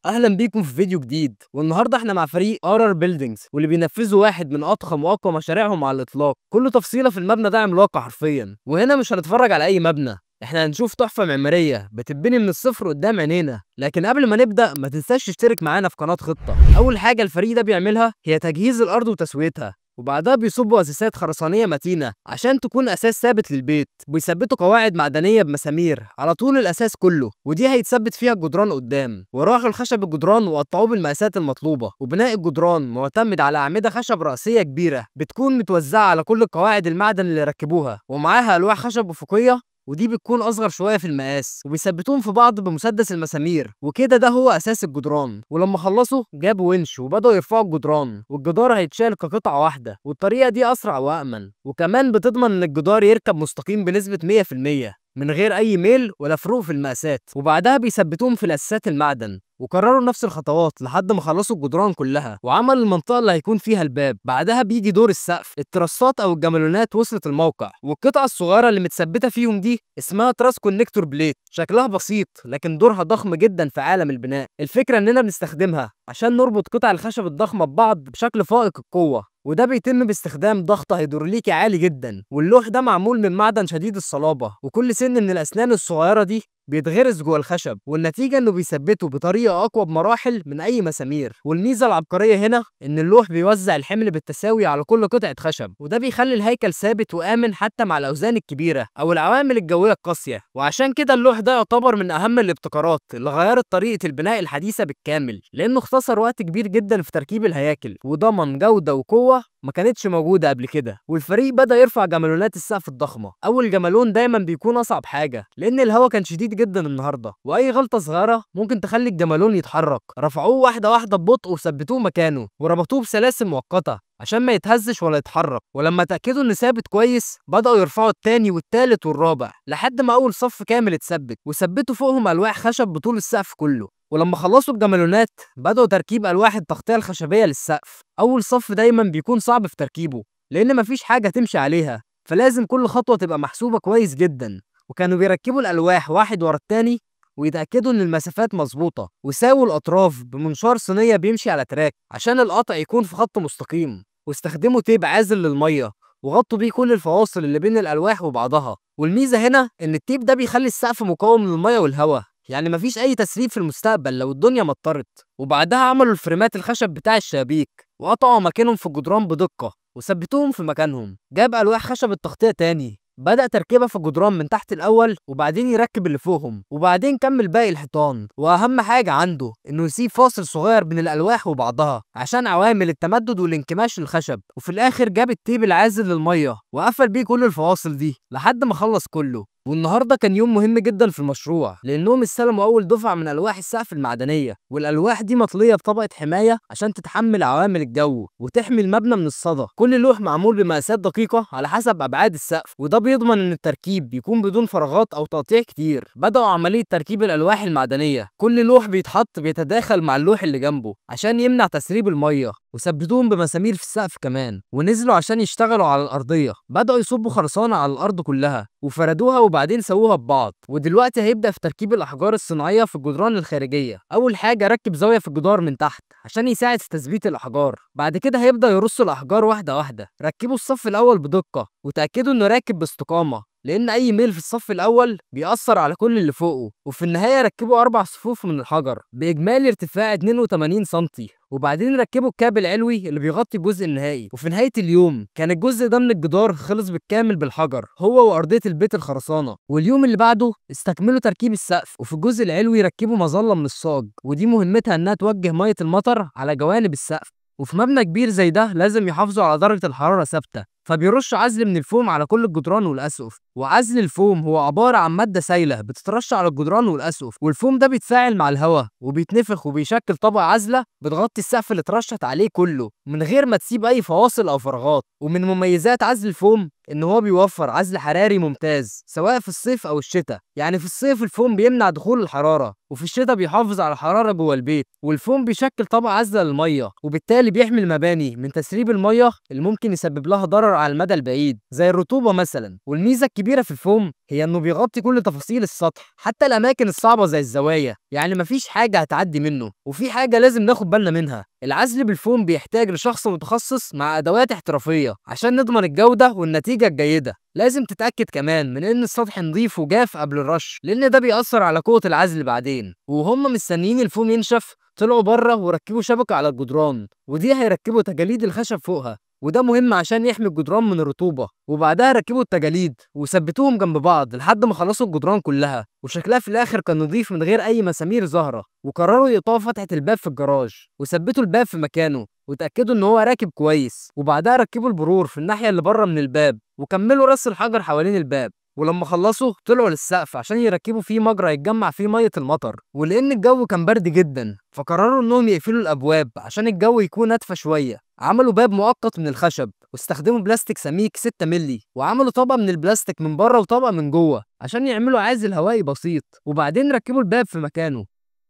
اهلا بيكم في فيديو جديد. والنهارده احنا مع فريق RR Buildings واللي بينفذوا واحد من اضخم واقوى مشاريعهم على الاطلاق. كل تفصيله في المبنى ده عملاقة حرفيا. وهنا مش هنتفرج على اي مبنى، احنا هنشوف تحفة معمارية بتتبني من الصفر قدام عينينا. لكن قبل ما نبدا ما تنساش تشترك معانا في قناة خطه. اول حاجة الفريق ده بيعملها هي تجهيز الارض وتسويتها، وبعدها بيصبوا اساسات خرسانيه متينة عشان تكون اساس ثابت للبيت. بيثبتوا قواعد معدنية بمسامير على طول الاساس كله، ودي هيتثبت فيها الجدران قدام. وراحوا الخشب الجدران وقطعوه بالمقاسات المطلوبة. وبناء الجدران معتمد على اعمدة خشب راسية كبيرة بتكون متوزعة على كل القواعد المعدن اللي ركبوها، ومعاها الواح خشب افقية ودي بتكون اصغر شوية في المقاس، وبيثبتوهم في بعض بمسدس المسامير. وكده ده هو اساس الجدران. ولما خلصوا جابوا ونش وبداوا يرفعوا الجدران، والجدار هيتشال كقطعه واحدة. والطريقة دي اسرع وامن، وكمان بتضمن ان الجدار يركب مستقيم بنسبة 100% من غير اي ميل ولا فروق في المقاسات. وبعدها بيثبتوهم في الاساسات المعدن، وكرروا نفس الخطوات لحد ما خلصوا الجدران كلها وعملوا المنطقة اللي هيكون فيها الباب. بعدها بيجي دور السقف. التراسات او الجمالونات وصلت الموقع، والقطعه الصغيرة اللي متثبته فيهم دي اسمها truss connector plate. شكلها بسيط لكن دورها ضخم جدا في عالم البناء. الفكرة اننا بنستخدمها عشان نربط قطع الخشب الضخمة ببعض بشكل فائق القوة، وده بيتم باستخدام ضغط هيدروليكي عالي جدا. واللوح ده معمول من معدن شديد الصلابة، وكل سن من الاسنان الصغيرة دي بيتغرس جوه الخشب، والنتيجة انه بيثبته بطريقة اقوى بمراحل من اي مسامير. والميزة العبقرية هنا ان اللوح بيوزع الحمل بالتساوي على كل قطعه خشب، وده بيخلي الهيكل ثابت وامن حتى مع الاوزان الكبيرة او العوامل الجوية القاسية. وعشان كده اللوح ده يعتبر من اهم الابتكارات اللي غيرت طريقه البناء الحديثة بالكامل، لانه اختصر وقت كبير جدا في تركيب الهياكل وضمن جوده وقوه ما كانتش موجودة قبل كده. والفريق بدا يرفع جمالونات السقف الضخمة. اول جمالون دايما بيكون اصعب حاجة لان الهواء كان شديد جدا النهارده، واي غلطه صغيرة ممكن تخلي الجمالون يتحرك. رفعوه واحدة واحدة ببطء وثبتوه مكانه، وربطوه بسلاسل مؤقتة عشان ما يتهزش ولا يتحرك. ولما تاكدوا انه ثابت كويس بداوا يرفعوا الثاني والثالث والرابع لحد ما اول صف كامل اتثبت، وثبتوا فوقهم الواح خشب بطول السقف كله. ولما خلصوا الجمالونات بدأوا تركيب ألواح التغطية الخشبية للسقف. أول صف دايما بيكون صعب في تركيبه لأن مفيش حاجة تمشي عليها، فلازم كل خطوة تبقى محسوبة كويس جدا. وكانوا بيركبوا الألواح واحد ورا التاني ويتأكدوا إن المسافات مظبوطة، وساووا الأطراف بمنشار صينية بيمشي على track عشان القطع يكون في خط مستقيم. واستخدموا tape عازل للمية وغطوا بيه كل الفواصل اللي بين الألواح وبعضها. والميزة هنا إن ال tape ده بيخلي السقف مقاوم للمية والهواء، يعني مفيش أي تسريب في المستقبل لو الدنيا مطرت. وبعدها عملوا الفريمات الخشب بتاع الشبابيك وقطعوا أماكنهم في الجدران بدقة وثبتوهم في مكانهم. جاب ألواح خشب التغطية تاني، بدأ تركيبها في الجدران من تحت الأول وبعدين يركب اللي فوقهم، وبعدين كمل باقي الحيطان. وأهم حاجة عنده إنه يسيب فاصل صغير بين الألواح وبعضها عشان عوامل التمدد والانكماش للخشب. وفي الآخر جاب التيب العازل للمية وقفل بيه كل الفواصل دي لحد ما خلص كله. والنهارده كان يوم مهم جدا في المشروع لانهم استلموا اول دفعه من الواح السقف المعدنية، والالواح دي مطليه بطبقه حماية عشان تتحمل عوامل الجو وتحمي المبنى من الصدى. كل لوح معمول بمقاسات دقيقة على حسب ابعاد السقف، وده بيضمن ان التركيب بيكون بدون فراغات او تقطيع كتير. بداوا عملية تركيب الالواح المعدنية. كل لوح بيتحط بيتداخل مع اللوح اللي جنبه عشان يمنع تسريب المية، وثبتوهم بمسامير في السقف كمان. ونزلوا عشان يشتغلوا على الارضية، بداوا يصبوا خرسانه على الارض كلها وفردوها وبعدين سووها ببعض. ودلوقتي هيبدأ في تركيب الأحجار الصناعية في الجدران الخارجية. أول حاجة ركب زاوية في الجدار من تحت عشان يساعد في تثبيت الأحجار. بعد كده هيبدأ يرص الأحجار واحدة واحدة. ركبوا الصف الأول بدقة وتأكدوا إنه راكب باستقامة، لأن أي ميل في الصف الأول بيأثر على كل اللي فوقه. وفي النهاية ركبوا 4 صفوف من الحجر بإجمالي ارتفاع 82 سنتي، وبعدين ركبوا الكاب العلوي اللي بيغطي الجزء النهائي. وفي نهاية اليوم كان الجزء ده من الجدار خلص بالكامل بالحجر هو وأرضية البيت الخرسانة. واليوم اللي بعده استكملوا تركيب السقف، وفي الجزء العلوي ركبوا مظلة من الصاج، ودي مهمتها إنها توجه مية المطر على جوانب السقف. وفي مبنى كبير زي ده لازم يحافظوا على درجة الحرارة ثابتة، فبيرش عزل من الفوم على كل الجدران والأسقف. وعزل الفوم هو عبارة عن مادة سايلة بتترش على الجدران والأسقف، والفوم ده بيتفاعل مع الهواء وبيتنفخ وبيشكل طبقة عازلة بتغطي السقف اللي اترشت عليه كله من غير ما تسيب أي فواصل أو فراغات. ومن مميزات عزل الفوم إن هو بيوفر عزل حراري ممتاز سواء في الصيف أو الشتاء. يعني في الصيف الفوم بيمنع دخول الحرارة، وفي الشتاء بيحافظ على الحرارة جوه البيت. والفوم بيشكل طبقة عازلة للمية، وبالتالي بيحمي المباني من تسريب المية اللي ممكن يسبب لها ضرر على المدى البعيد زي الرطوبة مثلا. والميزة الكبيرة في الفوم هي إنه بيغطي كل تفاصيل السطح حتى الأماكن الصعبة زي الزوايا، يعني مفيش حاجة هتعدي منه. وفي حاجة لازم ناخد بالنا منها، العزل بالفوم بيحتاج لشخص متخصص مع أدوات احترافية عشان نضمن الجودة والنتيجة الجيدة. لازم تتأكد كمان من إن السطح نظيف وجاف قبل الرش، لأن ده بيأثر على قوة العزل بعدين. وهم مستنيين الفوم ينشف طلعوا بره وركبوا شبكة على الجدران، ودي هيركبوا تجاليد الخشب فوقها، وده مهم عشان يحمي الجدران من الرطوبة. وبعدها ركبوا التجاليد وثبتوهم جنب بعض لحد ما خلصوا الجدران كلها، وشكلها في الآخر كان نظيف من غير أي مسامير ظاهرة. وقرروا يقطعوا فتحة الباب في الجراج وثبتوا الباب في مكانه وتأكدوا إن هو راكب كويس. وبعدها ركبوا البرور في الناحية اللي بره من الباب وكملوا رص الحجر حوالين الباب. ولما خلصوا طلعوا للسقف عشان يركبوا فيه مجرى يتجمع فيه مية المطر. ولأن الجو كان برد جدا فقرروا إنهم يقفلوا الأبواب عشان الجو يكون أدفى شوية. عملوا باب مؤقت من الخشب واستخدموا بلاستيك سميك 6 مللي، وعملوا طبقة من البلاستيك من بره وطبقة من جوه عشان يعملوا عازل هوائي بسيط. وبعدين ركبوا الباب في مكانه.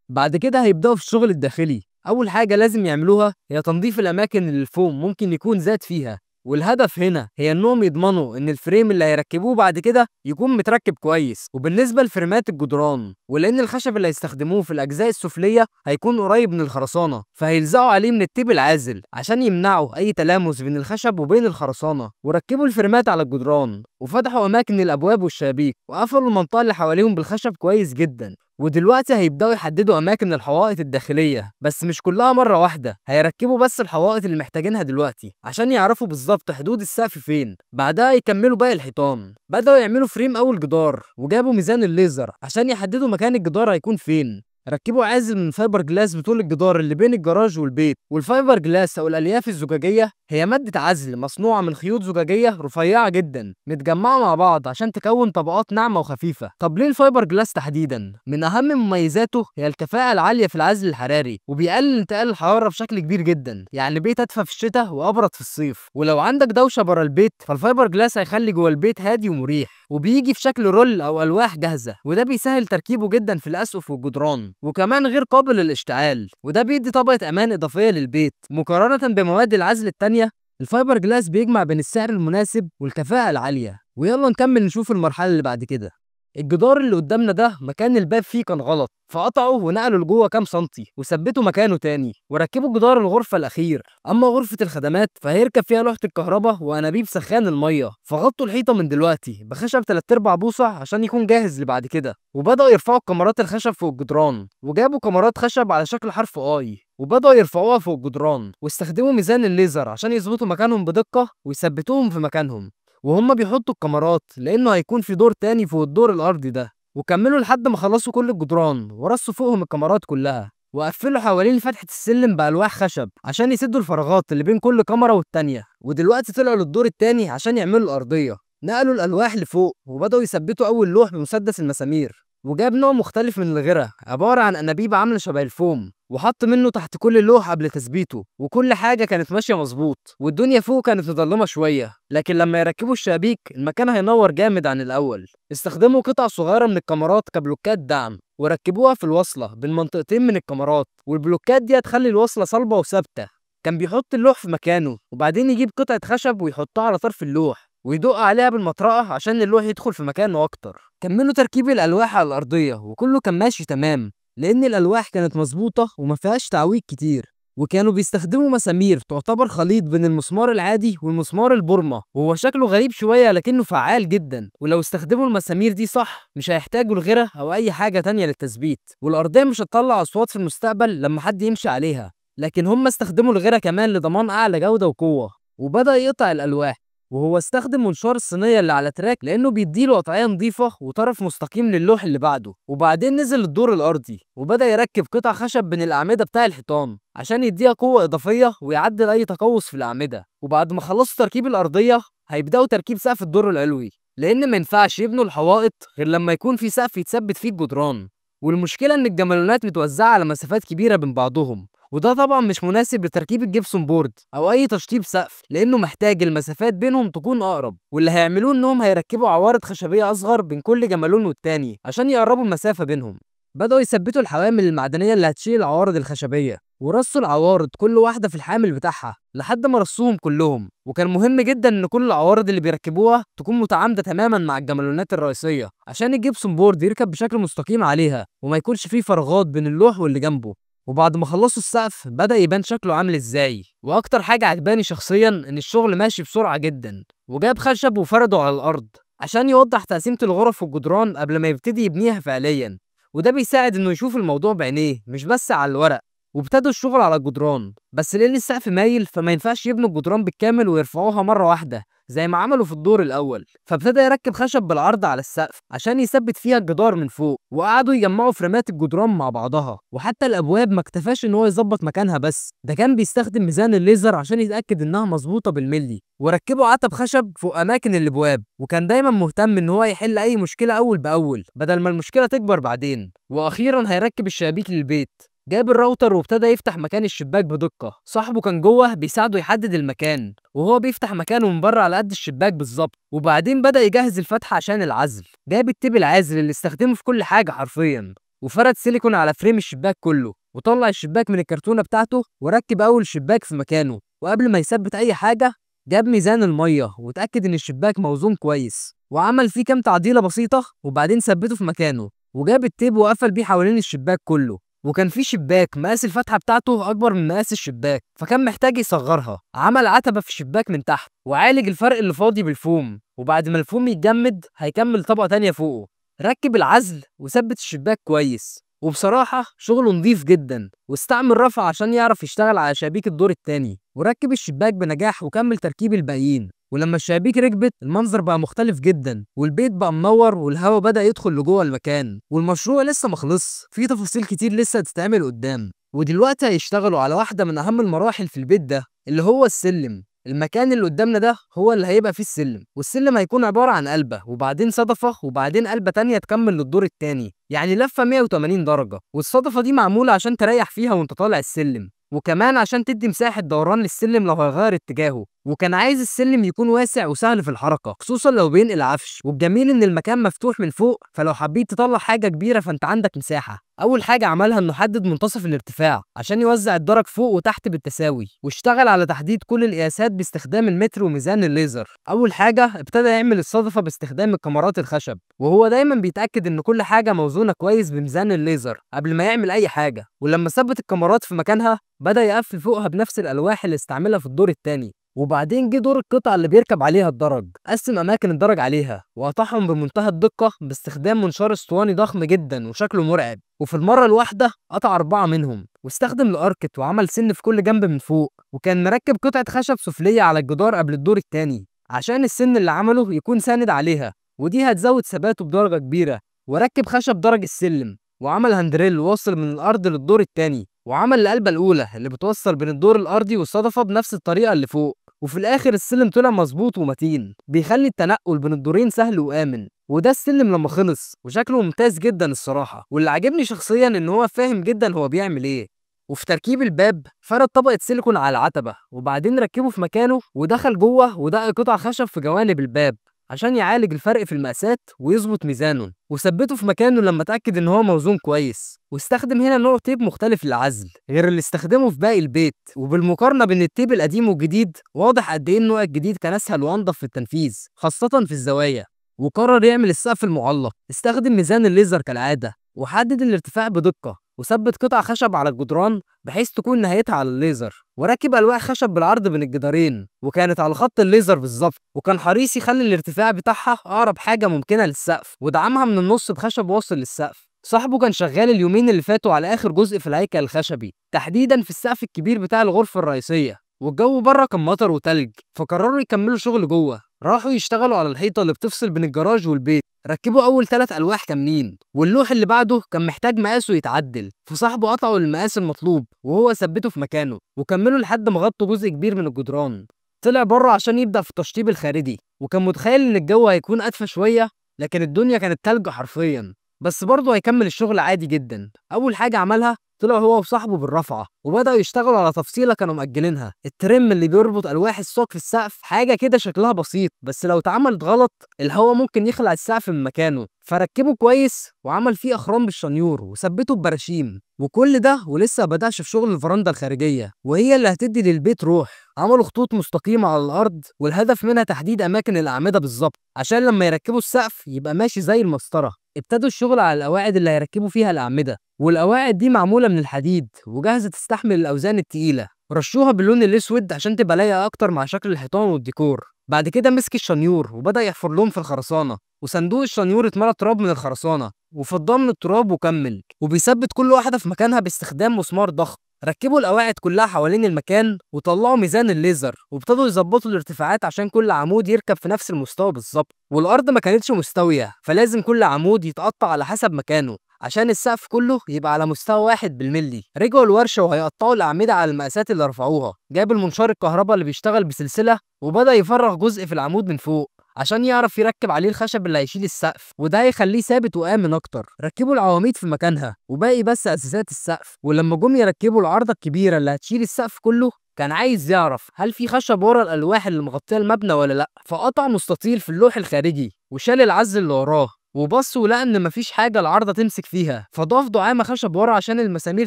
بعد كده هيبدأوا في الشغل الداخلي. أول حاجة لازم يعملوها هي تنظيف الأماكن اللي الفوم ممكن يكون زاد فيها، والهدف هنا هي انهم يضمنوا ان ال frame اللي هيركبوه بعد كده يكون متركب كويس. وبالنسبة لفريمات الجدران، ولان الخشب اللي هيستخدموه في الاجزاء السفليه هيكون قريب من الخرسانه، فهيلزقوا عليه من ال tape العازل عشان يمنعوا اي تلامس بين الخشب وبين الخرسانه. وركبوا الفريمات على الجدران وفتحوا اماكن الابواب والشبابيك وقفلوا المنطقة اللي حواليهم بالخشب كويس جدا. ودلوقتي هيبدأوا يحددوا أماكن الحوائط الداخلية، بس مش كلها مرة واحدة، هيركبوا بس الحوائط اللي محتاجينها دلوقتي عشان يعرفوا بالظبط حدود السقف فين. بعدها يكملوا باقي الحيطان. بدأوا يعملوا frame أول جدار وجابوا ميزان الليزر عشان يحددوا مكان الجدار هيكون فين. ركبوا عازل من fiber glass بطول الجدار اللي بين الجراج والبيت. وال fiber glass او الالياف الزجاجيه هي مادة عزل مصنوعة من خيوط زجاجيه رفيعة جدا متجمعه مع بعض عشان تكون طبقات ناعمة وخفيفة. طب ليه ال fiber glass تحديدا؟ من اهم مميزاته هي الكفاءة العالية في العزل الحراري، وبيقلل انتقال الحرارة بشكل كبير جدا، يعني بيت ادفى في الشتاء وابرد في الصيف. ولو عندك دوشه بره البيت فال fiber glass هيخلي جوه البيت هادي ومريح. وبيجي في شكل roll او الواح جاهزة، وده بيسهل تركيبه جدا في الاسقف والجدران، وكمان غير قابل للاشتعال، وده بيدي طبقة أمان إضافية للبيت. مقارنة بمواد العزل التانية، ال fiber glass بيجمع بين السعر المناسب والكفاءة العالية. ويلا نكمل نشوف المرحلة اللي بعد كده. الجدار اللي قدامنا ده مكان الباب فيه كان غلط، فقطعوا ونقلوا لجوه كام سنتي وثبتوا مكانه تاني، وركبوا جدار الغرفة الأخير. أما غرفة الخدمات فهيركب فيها لوحة الكهرباء وأنابيب سخان المية، فغطوا الحيطة من دلوقتي بخشب 3/4 بوصة عشان يكون جاهز لبعد كده. وبدأوا يرفعوا كمرات الخشب فوق الجدران، وجابوا كمرات خشب على شكل حرف I وبدأوا يرفعوها فوق الجدران، واستخدموا ميزان الليزر عشان يظبطوا مكانهم بدقة ويثبتوهم في مكانهم. وهم بيحطوا الكاميرات لانه هيكون في دور تاني فوق الدور الارضي ده. وكملوا لحد ما خلصوا كل الجدران ورصوا فوقهم الكاميرات كلها، وقفلوا حوالين فتحة السلم بألواح خشب عشان يسدوا الفراغات اللي بين كل كاميرا والتانية. ودلوقتي طلعوا للدور التاني عشان يعملوا الأرضية. نقلوا الألواح لفوق وبدأوا يثبتوا أول لوح بمسدس المسامير، وجاب نوع مختلف من الغرة عبارة عن أنابيب عاملة شبه الفوم، وحط منه تحت كل لوح قبل تثبيته. وكل حاجة كانت ماشية مظبوط، والدنيا فوق كانت مظلمة شوية، لكن لما يركبوا الشبابيك المكان هينور جامد عن الأول. استخدموا قطع صغيرة من الكاميرات كبلوكات دعم وركبوها في الوصلة بين منطقتين من الكاميرات، والبلوكات دي هتخلي الوصلة صلبة وثابتة. كان بيحط اللوح في مكانه وبعدين يجيب قطعة خشب ويحطها على طرف اللوح ويدق عليها بالمطرقة عشان اللوح يدخل في مكانه أكتر. كملوا تركيب الألواح على الأرضية وكله كان ماشي تمام، لأن الألواح كانت مظبوطة وما فيهاش تعويج كتير. وكانوا بيستخدموا مسامير تعتبر خليط بين المسمار العادي والمسمار البرمة، وهو شكله غريب شوية لكنه فعال جدا، ولو استخدموا المسامير دي صح مش هيحتاجوا الغرة أو أي حاجة تانية للتثبيت، والأرضية مش هتطلع أصوات في المستقبل لما حد يمشي عليها. لكن هم استخدموا الغرة كمان لضمان أعلى جودة وقوة. وبدأ يقطع الألواح، وهو استخدم منشار الصينية اللي على track لأنه بيديله قطعية نظيفة وطرف مستقيم للوح اللي بعده. وبعدين نزل الدور الأرضي وبدأ يركب قطع خشب بين الأعمدة بتاع الحيطان عشان يديها قوة إضافية ويعدل أي تقوس في الأعمدة. وبعد ما خلصوا تركيب الأرضية هيبدأوا تركيب سقف الدور العلوي، لأن ما ينفعش يبنوا الحوائط غير لما يكون في سقف يتثبت فيه الجدران. والمشكلة إن الجمالونات متوزعة على مسافات كبيرة بين بعضهم، وده طبعا مش مناسب لتركيب ال gypsum board او اي تشطيب سقف، لانه محتاج المسافات بينهم تكون اقرب. واللي هيعملوه انهم هيركبوا عوارض خشبيه اصغر بين كل جمالون والتاني عشان يقربوا المسافة بينهم. بدأوا يثبتوا الحوامل المعدنية اللي هتشيل العوارض الخشبية، ورصوا العوارض كل واحدة في الحامل بتاعها لحد ما رصوهم كلهم. وكان مهم جدا ان كل العوارض اللي بيركبوها تكون متعامده تماما مع الجمالونات الرئيسية عشان ال gypsum board يركب بشكل مستقيم عليها وما يكونش فيه فراغات بين اللوح واللي جنبه. وبعد ما خلصوا السقف بدأ يبان شكله عامل ازاي. واكتر حاجة عجباني شخصيا ان الشغل ماشي بسرعة جدا، وجاب خشب وفرده على الارض عشان يوضح تقسيمة الغرف والجدران قبل ما يبتدي يبنيها فعليا، وده بيساعد انه يشوف الموضوع بعينيه مش بس على الورق. وابتدوا الشغل على الجدران، بس لان السقف مايل فما ينفعش يبنوا الجدران بالكامل ويرفعوها مرة واحدة زي ما عملوا في الدور الاول، فابتدى يركب خشب بالعرض على السقف عشان يثبت فيها الجدار من فوق. وقعدوا يجمعوا فريمات الجدران مع بعضها، وحتى الابواب ما اكتفاش ان هو يظبط مكانها بس، ده كان بيستخدم ميزان الليزر عشان يتاكد انها مظبوطة بالملي. وركبوا عتب خشب فوق اماكن الابواب، وكان دايما مهتم ان هو يحل اي مشكلة اول باول بدل ما المشكلة تكبر بعدين. واخيرا هيركب الشبابيك للبيت. جاب الراوتر وابتدى يفتح مكان الشباك بدقة، صاحبه كان جوه بيساعده يحدد المكان وهو بيفتح مكانه من بره على قد الشباك بالظبط. وبعدين بدأ يجهز الفتحة عشان العزل، جاب ال tape العازل اللي استخدمه في كل حاجة حرفيا، وفرد سيليكون على frame الشباك كله، وطلع الشباك من الكرتونة بتاعته وركب أول شباك في مكانه. وقبل ما يثبت أي حاجة جاب ميزان المية وتأكد إن الشباك موزون كويس، وعمل فيه كام تعديلة بسيطة وبعدين ثبته في مكانه، وجاب ال tape وقفل بيه حوالين الشباك كله. وكان في شباك مقاس الفتحة بتاعته أكبر من مقاس الشباك، فكان محتاج يصغرها. عمل عتبة في الشباك من تحت وعالج الفرق اللي فاضي بالفوم، وبعد ما الفوم يتجمد هيكمل طبقة تانية فوقه. ركب العزل وثبت الشباك كويس، وبصراحة شغله نظيف جدا. واستعمل رفع عشان يعرف يشتغل على شبابيك الدور التاني، وركب الشباك بنجاح وكمل تركيب الباقيين. ولما الشبابيك ركبت المنظر بقى مختلف جدا، والبيت بقى منور والهواء بدأ يدخل لجوه المكان. والمشروع لسه مخلص، في تفاصيل كتير لسه هتتعمل قدام. ودلوقتي هيشتغلوا على واحدة من أهم المراحل في البيت ده اللي هو السلم. المكان اللي قدامنا ده هو اللي هيبقى فيه السلم، والسلم هيكون عبارة عن قلبة وبعدين صدفة وبعدين قلبة تانية تكمل للدور التاني، يعني لفة 180 درجة. والصدفة دي معمولة عشان تريح فيها وانت طالع السلم، وكمان عشان تدي مساحة دوران للسلم لو هيغير اتجاهه. وكان عايز السلم يكون واسع وسهل في الحركة، خصوصا لو بينقل عفش. والجميل ان المكان مفتوح من فوق، فلو حبيت تطلع حاجة كبيرة فانت عندك مساحة. اول حاجة عملها انه حدد منتصف الارتفاع عشان يوزع الدرج فوق وتحت بالتساوي، واشتغل على تحديد كل القياسات باستخدام المتر وميزان الليزر. اول حاجة ابتدى يعمل الصدفة باستخدام الكاميرات الخشب، وهو دايما بيتأكد ان كل حاجة موزونة كويس بميزان الليزر قبل ما يعمل اي حاجة. ولما ثبت الكاميرات في مكانها بدأ يقفل فوقها بنفس الألواح اللي استعملها في الدور الثاني. وبعدين جه دور القطعة اللي بيركب عليها الدرج، قسم أماكن الدرج عليها وقطعهم بمنتهى الدقة باستخدام منشار اسطواني ضخم جدا وشكله مرعب. وفي المرة الواحدة قطع 4 منهم، واستخدم الأركت وعمل سن في كل جنب من فوق. وكان مركب قطعة خشب سفلية على الجدار قبل الدور الثاني عشان السن اللي عمله يكون ساند عليها، ودي هتزود ثباته بدرجة كبيرة. وركب خشب درج السلم، وعمل handrail واصل من الأرض للدور الثاني، وعمل القلبة الأولى اللي بتوصل بين الدور الأرضي والصدفة بنفس الطريقة اللي فوق. وفي الآخر السلم طلع مظبوط ومتين، بيخلي التنقل بين الدورين سهل وآمن. وده السلم لما خلص وشكله ممتاز جدا الصراحة. واللي عجبني شخصيا إن هو فاهم جدا هو بيعمل إيه. وفي تركيب الباب فرد طبقة سيليكون على العتبة وبعدين ركبه في مكانه، ودخل جوه ودق قطع خشب في جوانب الباب عشان يعالج الفرق في المقاسات ويظبط ميزانه، وثبته في مكانه لما اتأكد ان هو موزون كويس. واستخدم هنا نوع tape مختلف للعزل غير اللي استخدمه في باقي البيت، وبالمقارنة بين ال tape القديم والجديد واضح قد ايه النوع الجديد كان اسهل وانضف في التنفيذ خاصة في الزوايا. وقرر يعمل السقف المعلق، استخدم ميزان الليزر كالعادة وحدد الارتفاع بدقة، وثبت قطع خشب على الجدران بحيث تكون نهايتها على الليزر، وركب ألواح خشب بالعرض بين الجدارين وكانت على خط الليزر بالظبط. وكان حريص يخلي الارتفاع بتاعها أقرب حاجة ممكنة للسقف، ودعمها من النص بخشب واصل للسقف. صاحبه كان شغال اليومين اللي فاتوا على آخر جزء في الهيكل الخشبي، تحديدا في السقف الكبير بتاع الغرفة الرئيسية، والجو بره كان مطر وتلج، فقرروا يكملوا شغل جوه. راحوا يشتغلوا على الحيطة اللي بتفصل بين الجراج والبيت، ركبوا أول 3 ألواح كاملين، واللوح اللي بعده كان محتاج مقاسه يتعدل، فصاحبه قطعه للمقاس المطلوب وهو ثبته في مكانه، وكملوا لحد ما غطوا جزء كبير من الجدران. طلع بره عشان يبدأ في التشطيب الخارجي، وكان متخيل إن الجو هيكون أدفى شوية، لكن الدنيا كانت تلج حرفيا، بس برضه هيكمل الشغل عادي جدا. أول حاجة عملها طلع هو وصاحبه بالرفعه، وبداوا يشتغلوا على تفصيله كانوا مأجلينها، ال trim اللي بيربط الواح الصاج في السقف. حاجة كده شكلها بسيط، بس لو اتعملت غلط الهواء ممكن يخلع السقف من مكانه. فركبه كويس وعمل فيه اخرام بالشنيور وثبته ببراشيم. وكل ده ولسه ما بدأش في شغل الفرنده الخارجية، وهي اللي هتدي للبيت روح. عملوا خطوط مستقيمة على الارض، والهدف منها تحديد اماكن الاعمدة بالظبط، عشان لما يركبوا السقف يبقى ماشي زي المسطره. ابتدوا الشغل على القواعد اللي هيركبوا فيها الاعمدة، والقواعد دي معمولة من الحديد وجاهزة تستحمل الاوزان التقيله. رشوها باللون الاسود عشان تبقى لايقة اكتر مع شكل الحيطان والديكور. بعد كده مسك الشنيور وبدا يحفر لهم في الخرسانه، وصندوق الشنيور اتملى تراب من الخرسانه، وفضاه من التراب وكمل، وبيثبت كل واحدة في مكانها باستخدام مسمار ضخم. ركبوا القواعد كلها حوالين المكان، وطلعوا ميزان الليزر، وابتدوا يظبطوا الارتفاعات عشان كل عمود يركب في نفس المستوى بالظبط. والارض ما كانتش مستوية، فلازم كل عمود يتقطع على حسب مكانه عشان السقف كله يبقى على مستوى واحد بالملي. رجعوا الورشة وهيقطعوا الاعمدة على المقاسات اللي رفعوها. جاب المنشار الكهرباء اللي بيشتغل بسلسلة، وبدا يفرغ جزء في العمود من فوق عشان يعرف يركب عليه الخشب اللي هيشيل السقف، وده هيخليه ثابت وآمن اكتر. ركبوا العواميد في مكانها، وباقي بس اساسات السقف. ولما جم يركبوا العارضة الكبيرة اللي هتشيل السقف كله، كان عايز يعرف هل في خشب ورا الالواح اللي مغطيه المبنى ولا لا، فقطع مستطيل في اللوح الخارجي وشال العزل اللي وراه، وبص ولقى ان مفيش حاجة العارضة تمسك فيها، فضاف دعامة خشب ورا عشان المسامير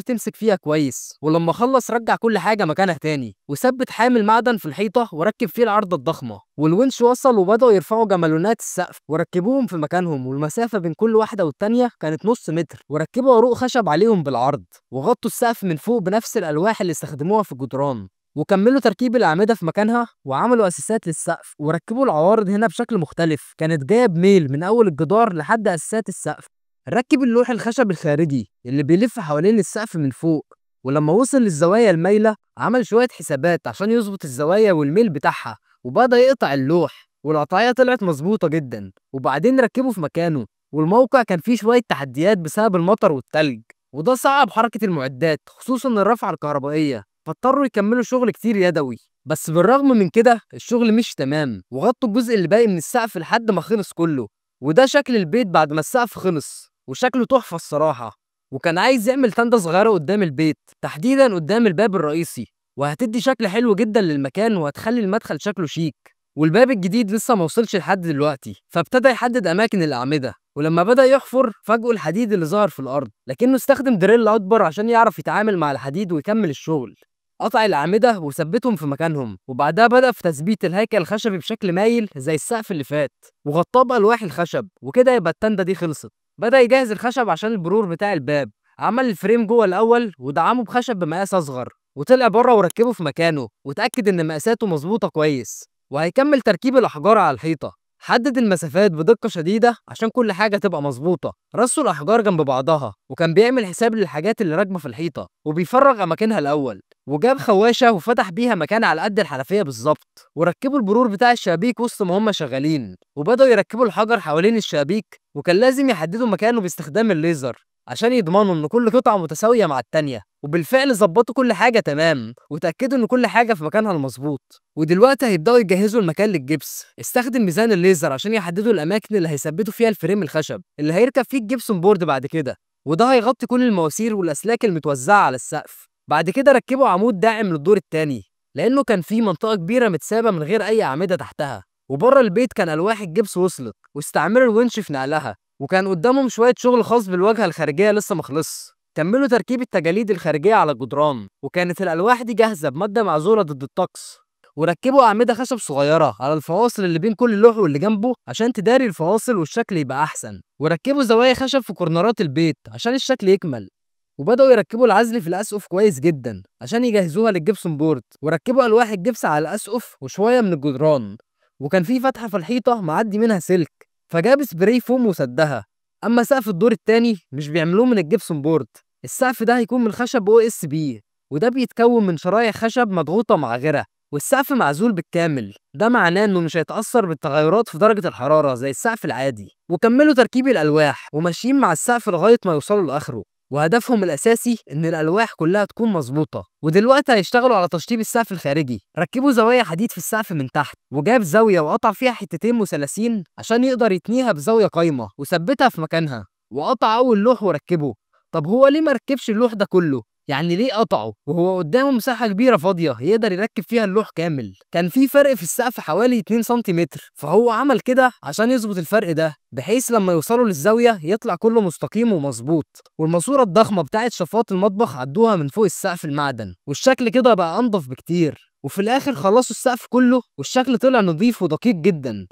تمسك فيها كويس. ولما خلص رجع كل حاجة مكانها تاني، وثبت حامل معدن في الحيطة وركب فيه العارضة الضخمة. والونش وصل وبداوا يرفعوا جمالونات السقف وركبوهم في مكانهم، والمسافة بين كل واحدة والتانية كانت نص متر، وركبوا عروق خشب عليهم بالعرض، وغطوا السقف من فوق بنفس الالواح اللي استخدموها في الجدران. وكملوا تركيب الأعمدة في مكانها، وعملوا أساسات للسقف، وركبوا العوارض هنا بشكل مختلف، كانت جاية بميل من أول الجدار لحد أساسات السقف. ركب اللوح الخشب الخارجي اللي بيلف حوالين السقف من فوق، ولما وصل للزوايا المايلة عمل شوية حسابات عشان يظبط الزوايا والميل بتاعها، وبدأ يقطع اللوح، والقطعية طلعت مظبوطة جدا. وبعدين ركبه في مكانه. والموقع كان فيه شوية تحديات بسبب المطر والتلج، وده صعب حركة المعدات خصوصا الرفعة الكهربائية، فاضطروا يكملوا شغل كتير يدوي. بس بالرغم من كده الشغل مش تمام، وغطوا الجزء اللي باقي من السقف لحد ما خلص كله. وده شكل البيت بعد ما السقف خلص، وشكله تحفة الصراحة. وكان عايز يعمل تندة صغيرة قدام البيت، تحديدا قدام الباب الرئيسي، وهتدي شكل حلو جدا للمكان وهتخلي المدخل شكله شيك. والباب الجديد لسه ما وصلش لحد دلوقتي، فابتدى يحدد اماكن الاعمدة. ولما بدا يحفر فاجئوا الحديد اللي ظهر في الارض، لكنه استخدم دريل اكبر عشان يعرف يتعامل مع الحديد ويكمل الشغل. قطع الأعمدة وثبتهم في مكانهم، وبعدها بدأ في تثبيت الهيكل الخشبي بشكل مايل زي السقف اللي فات، وغطاه بألواح الخشب، وكده يبقى التندة دي خلصت. بدأ يجهز الخشب عشان البرور بتاع الباب، عمل ال frame جوه الأول ودعمه بخشب بمقاس أصغر، وطلع بره وركبه في مكانه، وتأكد إن مقاساته مظبوطة كويس. وهيكمل تركيب الأحجار على الحيطة، حدد المسافات بدقة شديدة عشان كل حاجة تبقى مظبوطة. رصوا الأحجار جنب بعضها، وكان بيعمل حساب للحاجات اللي راكبة في الحيطة وبيفرغ أماكنها الأول. وجاب خواشة وفتح بيها مكان على قد الحنفية بالظبط، وركبوا البرور بتاع الشبابيك وسط ما هم شغالين، وبدأوا يركبوا الحجر حوالين الشبابيك، وكان لازم يحددوا مكانه باستخدام الليزر عشان يضمنوا ان كل قطعة متساوية مع التانية. وبالفعل ظبطوا كل حاجة تمام، وتأكدوا ان كل حاجة في مكانها المظبوط. ودلوقتي هيبدأوا يجهزوا المكان للجبس. استخدم ميزان الليزر عشان يحددوا الأماكن اللي هيثبتوا فيها ال frame الخشب اللي هيركب فيه ال gypsum board بعد كده، وده هيغطي كل المواسير والأسلاك المتوزعة على السقف. بعد كده ركبوا عمود داعم للدور التاني، لأنه كان فيه منطقة كبيرة متسابة من غير أي أعمدة تحتها. وبره البيت كان ألواح الجبس وصلت، واستعملوا الونش في نقلها، وكان قدامهم شوية شغل خاص بالواجهة الخارجية لسه مخلصش. كملوا تركيب التجاليد الخارجية على الجدران، وكانت الألواح دي جاهزة بمادة معزولة ضد الطقس. وركبوا أعمدة خشب صغيرة على الفواصل اللي بين كل لوح واللي جنبه عشان تداري الفواصل والشكل يبقى أحسن. وركبوا زوايا خشب في كورنرات البيت عشان الشكل يكمل. وبدأوا يركبوا العزل في الأسقف كويس جدا عشان يجهزوها لل gypsum board. وركبوا ألواح الجبس على الأسقف وشوية من الجدران، وكان في فتحة في الحيطة معدي منها سلك، فجاب spray foam وسدها. اما سقف الدور الثاني مش بيعملوه من ال gypsum board، السقف ده هيكون من خشب OSB، وده بيتكون من شرايح خشب مضغوطه مع غيرها، والسقف معزول بالكامل. ده معناه انه مش هيتاثر بالتغيرات في درجه الحرارة زي السقف العادي. وكملوا تركيب الالواح وماشيين مع السقف لغاية ما يوصلوا لاخره، وهدفهم الاساسي ان الالواح كلها تكون مظبوطة. ودلوقتي هيشتغلوا على تشطيب السقف الخارجي. ركبوا زوايا حديد في السقف من تحت، وجاب زاوية وقطع فيها حتتين مثلثين عشان يقدر يتنيها بزاوية قايمة وثبتها في مكانها. وقطع اول لوح وركبه، طب هو ليه ما ركبش اللوح ده كله؟ يعني ليه قطعه وهو قدامه مساحة كبيرة فاضية يقدر يركب فيها اللوح كامل؟ كان في فرق في السقف حوالي 2 سنتيمتر، فهو عمل كده عشان يظبط الفرق ده بحيث لما يوصلوا للزاوية يطلع كله مستقيم ومظبوط. والماسورة الضخمة بتاعت شفاط المطبخ عدوها من فوق السقف المعدن، والشكل كده بقى أنضف بكتير. وفي الآخر خلصوا السقف كله والشكل طلع نظيف ودقيق جدا.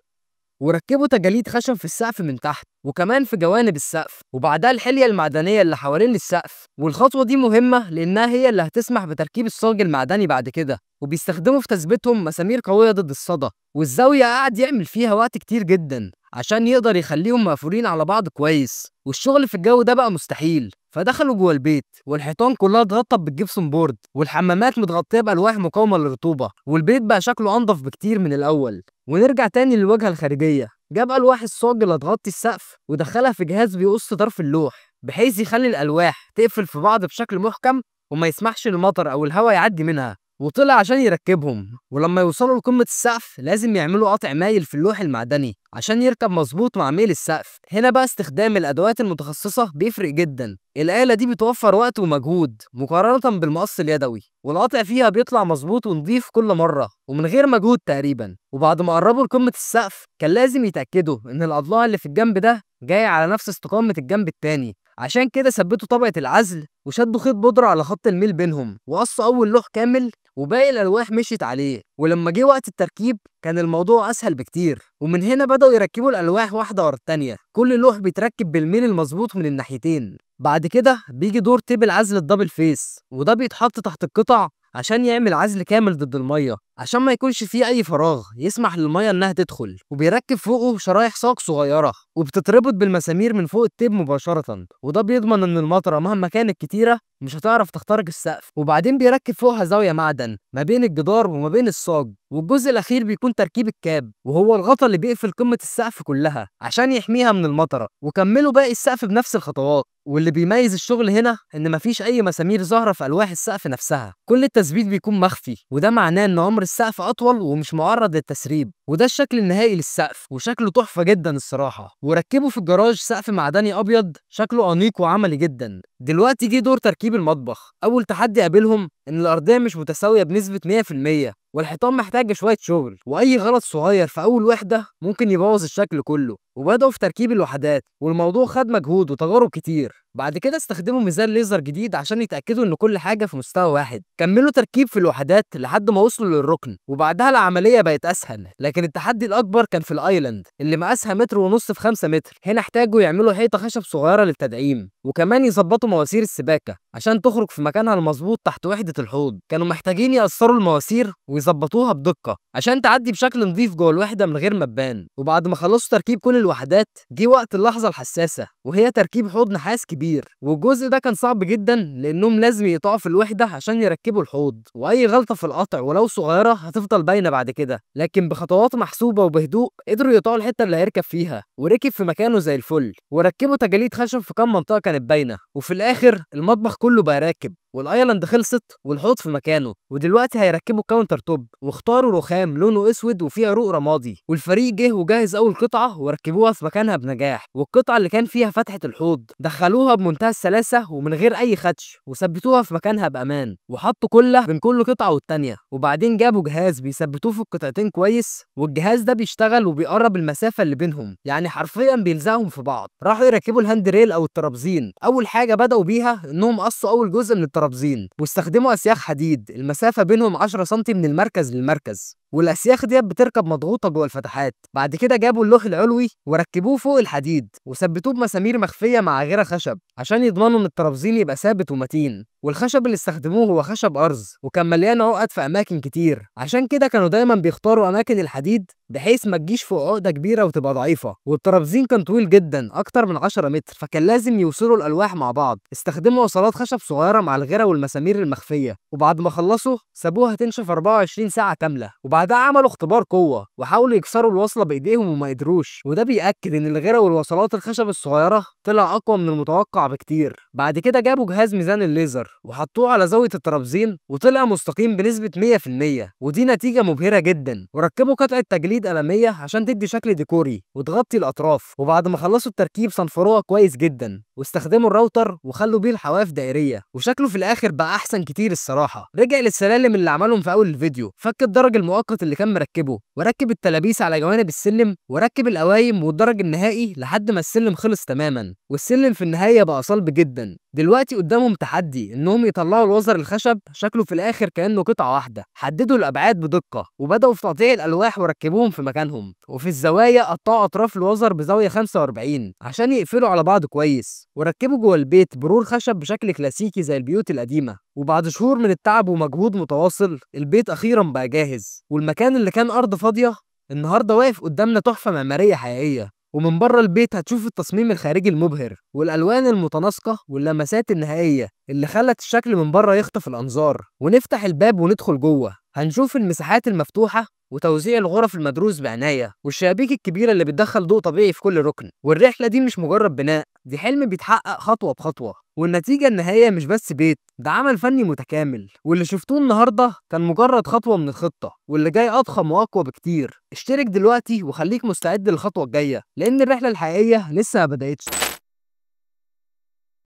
وركبوا تجاليد خشب في السقف من تحت وكمان في جوانب السقف، وبعدها الحلية المعدنية اللي حوالين السقف. والخطوة دي مهمة لأنها هي اللي هتسمح بتركيب الصاج المعدني بعد كده، وبيستخدموا في تثبيتهم مسامير قوية ضد الصدى. والزاوية قعد يعمل فيها وقت كتير جدا عشان يقدر يخليهم مقفولين على بعض كويس، والشغل في الجو ده بقى مستحيل. فدخلوا جوه البيت والحيطان كلها اتغطت بال gypsum board، والحمامات متغطيه بالواح مقاومة للرطوبه، والبيت بقى شكله انضف بكتير من الاول. ونرجع تاني للواجهة الخارجية، جاب الواح الصاج اللي هتغطي السقف ودخلها في جهاز بيقص طرف اللوح بحيث يخلي الالواح تقفل في بعض بشكل محكم وما يسمحش للمطر او الهواء يعدي منها. وطلع عشان يركبهم، ولما يوصلوا لقمة السقف لازم يعملوا قطع مايل في اللوح المعدني عشان يركب مظبوط مع ميل السقف. هنا بقى استخدام الأدوات المتخصصة بيفرق جدا، الآلة دي بتوفر وقت ومجهود مقارنة بالمقص اليدوي، والقطع فيها بيطلع مظبوط ونظيف كل مرة ومن غير مجهود تقريبا. وبعد ما قربوا لقمة السقف كان لازم يتأكدوا إن الأضلاع اللي في الجنب ده جاية على نفس استقامة الجنب التاني، عشان كده ثبتوا طبقة العزل وشدوا خيط بودرة على خط الميل بينهم وقصوا أول لوح كامل وباقي الألواح مشيت عليه. ولما جه وقت التركيب كان الموضوع أسهل بكتير، ومن هنا بدأوا يركبوا الألواح واحدة ورا التانية، كل لوح بيتركب بالميل المظبوط من الناحيتين. بعد كده بيجي دور tape العزل ال double face، وده بيتحط تحت القطع عشان يعمل عزل كامل ضد المية عشان ما يكونش فيه اي فراغ يسمح للمية انها تدخل. وبيركب فوقه شرايح صاج صغيرة وبتتربط بالمسامير من فوق ال tape مباشرة، وده بيضمن ان المطره مهما كانت كتيرة مش هتعرف تخترق السقف. وبعدين بيركب فوقها زاوية معدن ما بين الجدار وما بين الصاج. والجزء الاخير بيكون تركيب ال cap، وهو الغطا اللي بيقفل قمة السقف كلها عشان يحميها من المطره. وكملوا باقي السقف بنفس الخطوات. واللي بيميز الشغل هنا ان مفيش اي مسامير ظاهره في الواح السقف نفسها، كل التثبيت بيكون مخفي، وده معناه ان عمر السقف اطول ومش معرض للتسريب. وده الشكل النهائي للسقف وشكله تحفة جدا الصراحة. وركبوا في الجراج سقف معدني ابيض شكله انيق وعملي جدا. دلوقتي جه دور تركيب المطبخ. اول تحدي قابلهم ان الارضية مش متساوية بنسبة 100%، والحيطان محتاجه شوية شغل، واي غلط صغير في اول وحده ممكن يبوظ الشكل كله. وبداوا في تركيب الوحدات، والموضوع خد مجهود وتجارب كتير. بعد كده استخدموا ميزان ليزر جديد عشان يتاكدوا ان كل حاجة في مستوى واحد. كملوا تركيب في الوحدات لحد ما وصلوا للركن، وبعدها العملية بقت اسهل. لكن التحدي الاكبر كان في ال island اللي مقاسها 1.5 متر في 5 متر. هنا احتاجوا يعملوا حيطة خشب صغيرة للتدعيم، وكمان يظبطوا مواسير السباكه عشان تخرج في مكانها المظبوط تحت وحده الحوض. كانوا محتاجين يقصروا المواسير ويظبطوها بدقة عشان تعدي بشكل نظيف جوه الوحدة من غير ما تبان. وبعد ما خلصوا تركيب كل الوحدات جه وقت اللحظة الحساسة، وهي تركيب حوض نحاس كبير. والجزء ده كان صعب جدا لانهم لازم يقطعوا في الوحدة عشان يركبوا الحوض، واي غلطه في القطع ولو صغيرة هتفضل باينة بعد كده. لكن بخطوات محسوبة وبهدوء قدروا يقطعوا الحتة اللي هيركب فيها، وركب في مكانه زي الفل. وركبوا تجاليد خشب في كام منطقة كانت باينة. وفي الاخر المطبخ كله بقى راكب، وال island خلصت والحوض في مكانه. ودلوقتي هيركبوا counter top، واختاروا رخام لونه اسود وفيه عروق رمادي. والفريق جه وجهز اول قطعه وركبوها في مكانها بنجاح. والقطعه اللي كان فيها فتحه الحوض دخلوها بمنتهى السلاسة ومن غير اي خدش، وثبتوها في مكانها بامان، وحطوا كله بين كل قطعه والتانية. وبعدين جابوا جهاز بيثبتوه في القطعتين كويس، والجهاز ده بيشتغل وبيقرب المسافة اللي بينهم، يعني حرفيا بيلزقهم في بعض. راحوا يركبوا ال hand rail او الترابزين. اول حاجة بداوا بيها انهم قصوا اول جزء من الترابزين، واستخدموا اسياخ حديد المسافة بينهم 10 سم من المركز للمركز، والاسياخ ديت بتركب مضغوطه جوه الفتحات. بعد كده جابوا اللوح العلوي وركبوه فوق الحديد وثبتوه بمسامير مخفية مع غيره خشب عشان يضمنوا ان الترابزين يبقى ثابت ومتين. والخشب اللي استخدموه هو خشب ارز، وكان مليان عقد في اماكن كتير، عشان كده كانوا دايما بيختاروا اماكن الحديد بحيث ما تجيش فوق عقده كبيرة وتبقى ضعيفة. والترابزين كان طويل جدا اكتر من 10 متر، فكان لازم يوصلوا الالواح مع بعض. استخدموا وصلات خشب صغيرة مع الغيرة والمسامير المخفيه، وبعد ما خلصوا سابوها تنشف 24 ساعة كاملة. وبعد وبعدها عملوا اختبار قوة وحاولوا يكسروا الوصلة بايديهم وما قدروش، وده بيأكد ان الغيرة والوصلات الخشب الصغيرة طلع اقوى من المتوقع بكتير. بعد كده جابوا جهاز ميزان الليزر وحطوه على زاوية الترابزين وطلع مستقيم بنسبة 100%، ودي نتيجة مبهرة جدا. وركبوا قطعه تجليد قلميه عشان تدي شكل ديكوري وتغطي الاطراف، وبعد ما خلصوا التركيب صنفروها كويس جدا واستخدموا الراوتر وخلوا بيه الحواف دائريه، وشكله في الاخر بقى احسن كتير الصراحة. رجع للسلالم اللي عملهم في اول الفيديو، فك الدرج المؤقت اللي كان مركبة وركب التلابيس على جوانب السلم وركب القوايم والدرج النهائي لحد ما السلم خلص تماما، والسلم في النهاية بقى صلب جدا. دلوقتي قدامهم تحدي انهم يطلعوا الوزر الخشب شكله في الاخر كانه قطعه واحدة. حددوا الابعاد بدقة وبداوا في تقطيع الالواح وركبوهم في مكانهم، وفي الزوايا قطعوا اطراف الوزر بزاوية 45 عشان يقفلوا على بعض كويس، وركبوا جوه البيت برور خشب بشكل كلاسيكي زي البيوت القديمة. وبعد شهور من التعب ومجهود متواصل البيت اخيرا بقى جاهز، والمكان اللي كان ارض فاضية النهارده واقف قدامنا تحفة معمارية حقيقية. ومن بره البيت هتشوف التصميم الخارجي المبهر والالوان المتناسقه واللمسات النهائية اللي خلت الشكل من بره يخطف الانظار. ونفتح الباب وندخل جوه هنشوف المساحات المفتوحة وتوزيع الغرف المدروس بعناية والشبابيك الكبيرة اللي بتدخل ضوء طبيعي في كل ركن. والرحلة دي مش مجرد بناء، دي حلم بيتحقق خطوة بخطوة، والنتيجة النهائية مش بس بيت، ده عمل فني متكامل. واللي شفتوه النهارده كان مجرد خطوة من الخطة، واللي جاي اضخم واقوى بكتير. اشترك دلوقتي وخليك مستعد للخطوة الجاية، لان الرحلة الحقيقية لسه ما بدأتش.